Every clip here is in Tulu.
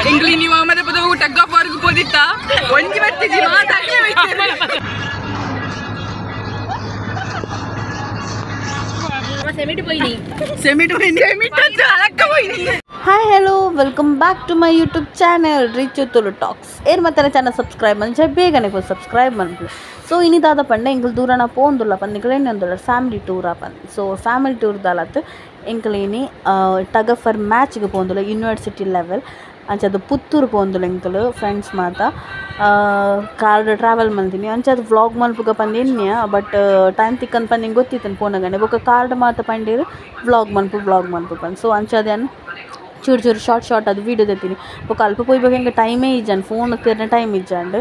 ಎಂಗ್ಲಿ ನೀವು ಆಮದ ಪದ ಟಗ್ ಆಫ್ ವಾರ್ಗ್ ಪೋದಿತ್ತ ಒಂಜಿ ಬತ್ತಿಜಿ ಮಾತಾಡ್ಲೇ ಸೆಮಿಟ್ ಪೋಯಿನಿ ಸೆಮಿಟ್ ಪೋಯಿನಿ ಸೆಮಿಟ್ ಅಲಕ್ಕ ಪೋಯಿನಿ. Hi hello, welcome back to my YouTube channel Richu Tulu talks. ಏನು ಮತ್ತೆ ಚಾನಲ್ ಸಬ್ಸ್ಕ್ರೈಬ್ ಮಂಚೆ ಬೇಗನೆ ಸಬ್ಸ್ಕ್ರೈಬ್ ಮನ್ಪು. ಸೊ ಇನಿದಾದ ಪಂಡ ಎಂಕಲ್ ದೂರನ ಪೋಂದುಲ್ಲ ಪಂದ್ ಎಂಕಲ್ ಎಣ್ಣೊಂದುಲ್ಲ ಫ್ಯಾಮಿಲಿ ಟೂರ್ ಪಂದ್. ಸೊ ಫ್ಯಾಮಿಲಿ ಟೂರ್ ದಾಲತ್ ಎಂಕಲ್ ಇನಿ ಟಗ್ ಫಾರ್ ಮ್ಯಾಚ್ಗೆ ಪೋಂದುಲ್ಲ ಯೂನಿವರ್ಸಿಟಿ ಲೆವೆಲ್ ಅಂಚ ಅದು ಪುತ್ತೂರು ಪೋಂದುಲ್ಲ ಎಂಕಲ್ ಫ್ರೆಂಡ್ಸ್ ಮಾತ ಕಾರ್ ಟ್ರಾವೆಲ್ ಮಲ್ತೀನಿ ಅಂಚ ಅದು ವ್ಲಾಗ್ ಮಲ್ಪುಗ ಪಂದ್ ಎನ್ಯ ಬಟ್ ಟೈಮ್ ತಿಕ್ಕನ್ ಪಂದ್ ಹಿಂಗೆ ಗೊತ್ತಿತ್ತನ್ ಪೋನಗನೆ ಬೊಕ್ಕ ಕಾರ್ಡ್ ಮಾತ ಪಂಡೀರು ವ್ಲಾಗ್ ಮನ್ಪು ವ್ಲಾಗ್ ಮನ್ಪು ಪಂದ್. ಸೊ ಅಂಚ ಅದೇನು ಚೂರು ಚೂರು ಶಾರ್ಟ್ ಶಾರ್ಟ್ ಅದು ವೀಡಿಯೋ ತೆತ್ತೀನಿ ಬೊಕ್ಕ ಅಲ್ಪ ಪೋಯ್ಬೇಕು ಹಿಂಗೆ ಟೈಮೇ ಇಜ್ಜಾಂಡ್ ಫೋನ್ ತಿರ್ನ ಟೈಮ್ ಇಜ್ಜಾಂಡ್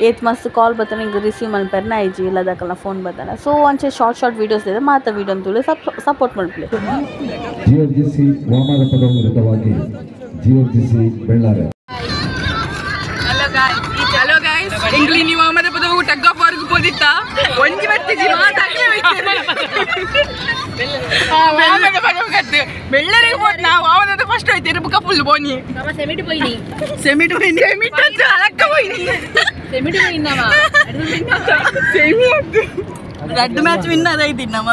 ಏತ್ ಮಸ್ತ್ ಕಾಲ್ ಬತ್ತಾನೆ ಹಿಂಗೆ ರಿಸೀವ್ ಮಲ್ಪೆರ್ನ ಐಜಿ ಇಲ್ಲದಕ್ಕಲ್ಲ ಫೋನ್ ಬತ್ತಾನೆ. ಸೊ ಅಂಚೆ ಶಾರ್ಟ್ ಶಾರ್ಟ್ ವೀಡಿಯೋಸ್ ಇದೆ ಮಾತ ವೀಡಿಯೋ ಅಂತೇಳಿ ಸಪೋರ್ಟ್ ಮಲ್ಪಲೆ. ಜಿಎಫ್ಜಿಸಿ ವಾಮನ ಪದ ವಿರುದ್ಧವಾಗಿ GFGC Bellare. Hello guys, hello guys, ಎಂಗ್ಲಿ ನೀವು ಆಮದ ಪದ ಟಗ್ ಆಫ್ ವಾರ್ಗ್ ಪೋದಿತ್ತ ಒಂಜಿ ಬತ್ತಿಜಿ ಮಾತಾಡ್ಲೇ ವಾಮದ ಪದ ಕತ್ತು ಬೆಳ್ಳರಿಗೆ ಪೋದ್ ನಾವು ವಾಮದ ಫಸ್ಟ್ ಹೋಯ್ತು ಇರುಬುಕ ಫುಲ್ ಬೋನಿ ಸೆಮಿಟ್ ಪೋಯಿನಿ ಸೆಮಿಟ್ ಪೋಯಿನಿ ಸೆಮಿಟ್ ಅಲಕ್ಕ ಪೋಯಿನಿ ಸೆಮಿಟ್ ಪೋಯಿನವ ಸೆಮಿ ರಡ್ಡು ಮ್ಯಾಚ್ ವಿನ್ ಆದೈತಿ ನಮ್ಮ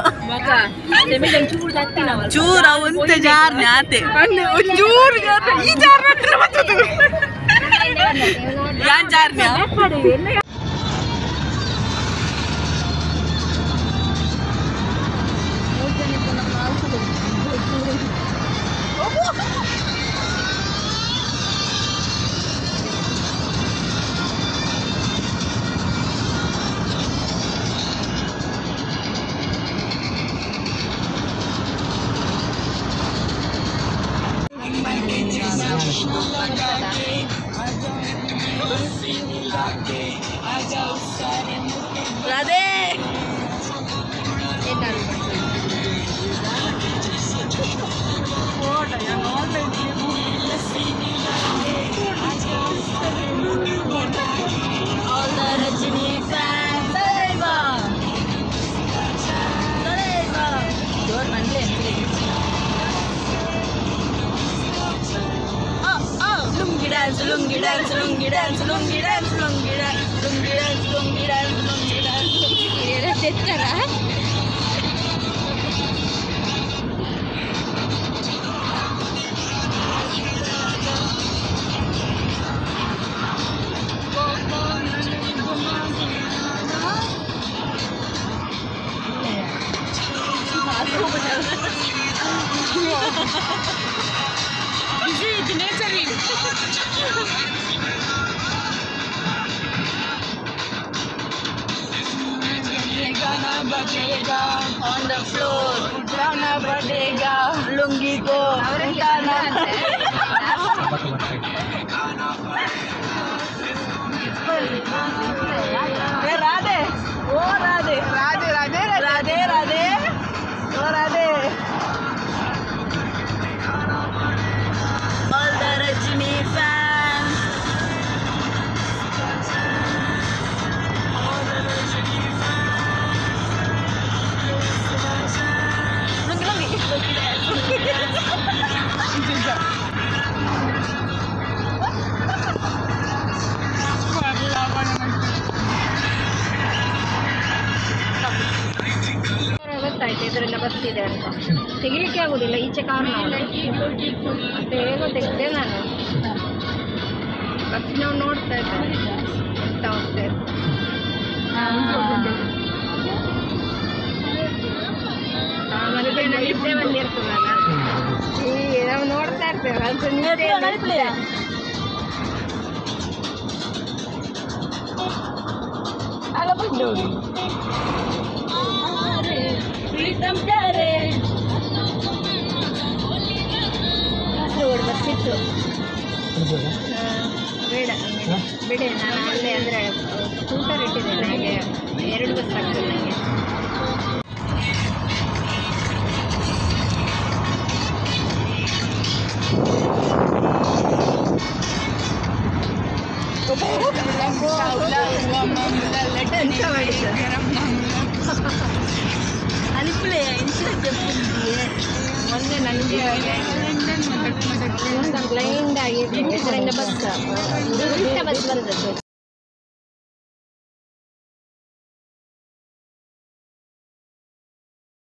ಸೆಮಿಟ್ ಒಂಚೂರು ತತ್ತಿನವ ಚೂರ ಒಂತೆ ಜಾರ್ನೆ ಆತೆ ಒಂಚೂರು ಜಾರ್ನೆ ಈ ಜಾರ್ನೆ ಹತ್ರ ಬರ್ತದೆ ಯಾನ್ ಜಾರ್ನೆ. Radhe All the Rajini fans, Thalaiva Thalaiva ಜೋರ್ ಮಂಡ್ಲೆ lungi dance lungi dance lungi dance lungi dance lungi dance lungi dance lungi dance lungi dance ತೆತ್ತರ on the floor उठाना पड़ेगा लुंगी को उठाना। राधे ओ राधे राधे राधे राधे राधे ओ Radhe. All the Rajini fans. Lungi lungi. ಗೊತ್ತಾಯ್ತು ಇದರೆಲ್ಲ ಬರ್ತಿದೆ ಅಂತ ತೆಗಿಲಿಕ್ಕೆ ಆಗುದಿಲ್ಲ ಈಚೆ ಕಾರಣ ಬೇಗ ತೆಗೆದೆ ನಾನು ಬಸ್ ನಾವು ನೋಡ್ತಾ ಇದ್ದೇವೆ ಹೋಗ್ತಾ ಹೋಗ್ತಾ ಇರ್ತದೆ ನಿದ್ದೆ ಬಂದಿರ್ತದಲ್ಲ ಈ ನಾವು ನೋಡ್ತಾ ಇರ್ತೇವೆ ಅದು ನಿದ್ದೆ ಕಾಸರಗೋಡು ಬಸ್ ಇತ್ತು. ಬೇಡ ಬಿಡಿ, ನಾನು ಅಲ್ಲೇ ಅಂದರೆ ಸ್ಕೂಟರ್ ಇಟ್ಟಿದ್ದೇನೆ, ಹಾಗೆ ಎರಡು ಬಸ್ ಆಗ್ತದೆ ನನಗೆ. ಅನಿಪುಲೆ ಮೊನ್ನೆ ನನಗೆ ಬ್ಲೈಂಡ್ ಆಗಿ ಇದರಿಂದ ಬಸ್ ಉಲ್ಟಾ ಬಸ್ ಬಂದದ್ದು.